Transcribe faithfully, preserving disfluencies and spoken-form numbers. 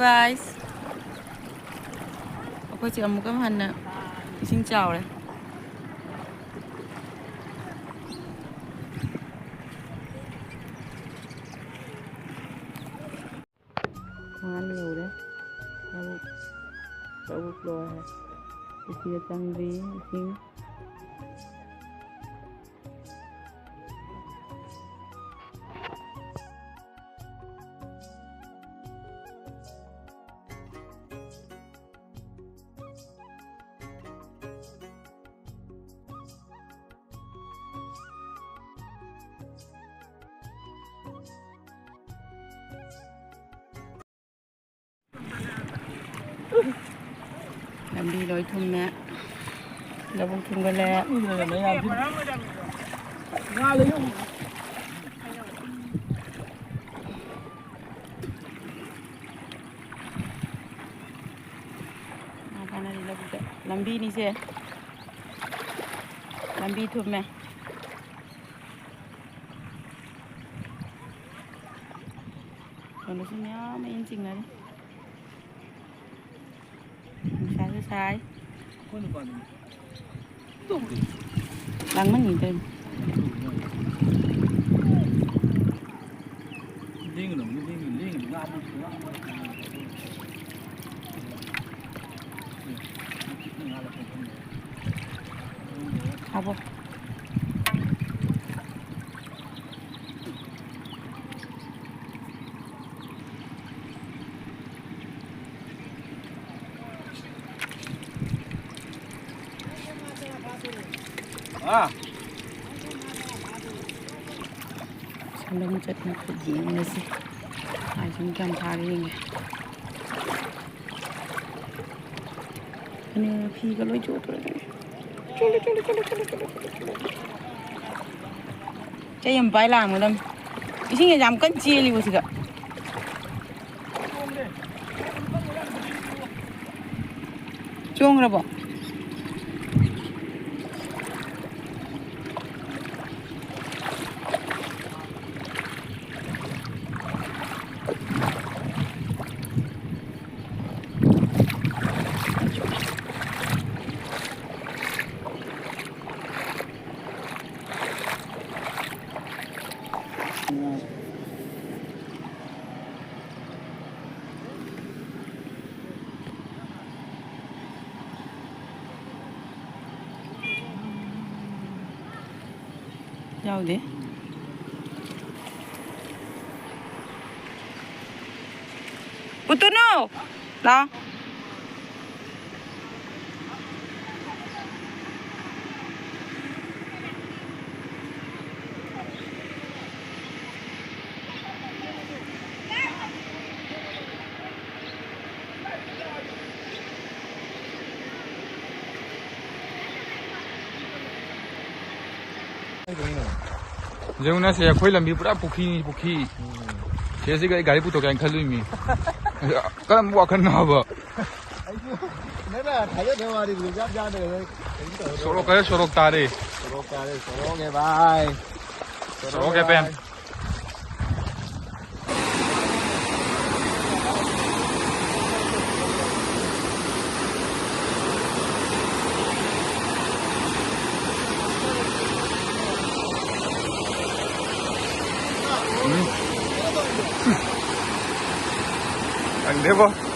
Guys, ꯑꯩꯈꯣꯏꯁꯦ ꯑꯃꯨꯛꯀ ꯍꯟꯅ ꯏꯁꯤꯡ ꯆꯥꯎꯔꯦ꯫ ꯃꯉꯥꯅꯤ ꯌꯧꯔꯦ꯫ ꯇꯔꯨꯛ, ꯇꯔꯨꯛ ꯂꯣꯏꯔꯦ꯫ ꯄꯨꯈ꯭ꯔꯤꯗ ꯆꯪꯗ꯭ꯔꯤ ꯏꯁꯤꯡ꯫ ꯂꯝꯕꯤ ꯂꯣꯏ ꯊꯨꯝꯃꯦ꯫ ꯂꯧꯕꯨꯛ ꯊꯨꯝꯒꯠꯂꯦ꯫ ꯉꯥ ꯐꯥꯅꯔꯤ ꯂꯧꯕꯨꯛꯇ꯫ ꯂꯝꯕꯤꯅꯤꯁꯦ꯫ ꯂꯝꯕꯤ ꯊꯨꯝꯃꯦ꯫ ꯁꯣꯝꯗꯁꯨ ꯃꯌꯥꯝ ꯑꯃ ꯏꯟ ꯆꯤꯡꯅꯔꯤ꯫ ꯅꯨꯡꯁꯥꯁꯨ ꯁꯥꯏ꯫ ꯂꯥꯡꯃꯟꯈꯤꯗ꯭ꯔꯦ꯫ ꯍꯥꯞꯄꯣ꯫ ꯑꯥ꯫ ꯁꯂꯝ ꯆꯠꯅ ꯈꯨꯠ ꯌꯦꯡꯉꯁꯤ꯫ ꯃꯥꯏꯁꯤꯡ ꯀꯌꯥꯝ ꯐꯥꯔꯦ ꯌꯦꯡꯒꯦ꯫ ꯑꯅꯦ ꯐꯤꯒ ꯂꯣꯏ ꯆꯣꯠꯇꯣꯔꯦ꯫ ꯆꯣꯠꯂꯦ, ꯆꯣꯠꯂꯦ, ꯆꯣꯠꯂꯦ꯫ ꯆꯩ ꯑꯃ ꯄꯥꯏ ꯂꯥꯛꯑꯝꯒꯗꯝꯅꯤ꯫ ꯏꯁꯤꯡꯁꯦ ꯌꯥꯝ ꯀꯟꯅ ꯆꯦꯜꯂꯤꯀꯣ ꯁꯤꯗ꯫ ꯆꯣꯡꯈ꯭ꯔꯕꯣ? ꯌꯥꯎꯗꯦ꯫ ꯄꯨꯇꯨꯅꯨ! ꯂꯥꯎ꯫ ꯌꯦꯡꯉꯨꯅꯦ, ꯁꯦ ꯑꯩꯈꯣꯏ ꯂꯝꯕꯤ ꯄꯨꯔꯥ ꯄꯨꯈ꯭ꯔꯤꯅꯤ, ꯄꯨꯈ꯭ꯔꯤ꯫ ꯁꯤꯗꯩꯁꯤꯒ ꯑꯩ ꯒꯥꯔꯤ ꯄꯨꯊꯣꯛꯀꯦ ꯍꯥꯏꯅ ꯈꯜꯂꯨꯏꯃꯤ꯫ ꯀꯔꯝꯕ ꯋꯥꯈꯜꯅꯣ ꯍꯥꯏꯕ? ꯑꯩꯁꯨ ꯅꯪꯅ ꯊꯥꯖꯗꯕ ꯋꯥꯅꯤ, ꯒ꯭ꯔꯨꯞ ꯌꯥꯝ ꯌꯥꯗ꯭ꯔꯦ, ꯅꯪ ꯀꯩꯅꯣ ꯇꯧꯔ ꯁꯣꯔꯣꯛ ꯀꯔꯦ, ꯁꯣꯔꯣꯛ ꯇꯥꯔꯦ꯫ ꯁꯣꯔꯣꯛ ꯇꯥꯔꯦ, ꯁꯣꯔꯣꯛꯅꯦ ꯚꯥꯏ꯫ ꯁꯣꯔꯣꯛꯅꯦ ꯁꯣꯔꯣꯛꯅꯦ ꯚꯥꯏ꯫ ꯎꯝ꯫ ꯈꯪꯗꯦꯕꯣ꯫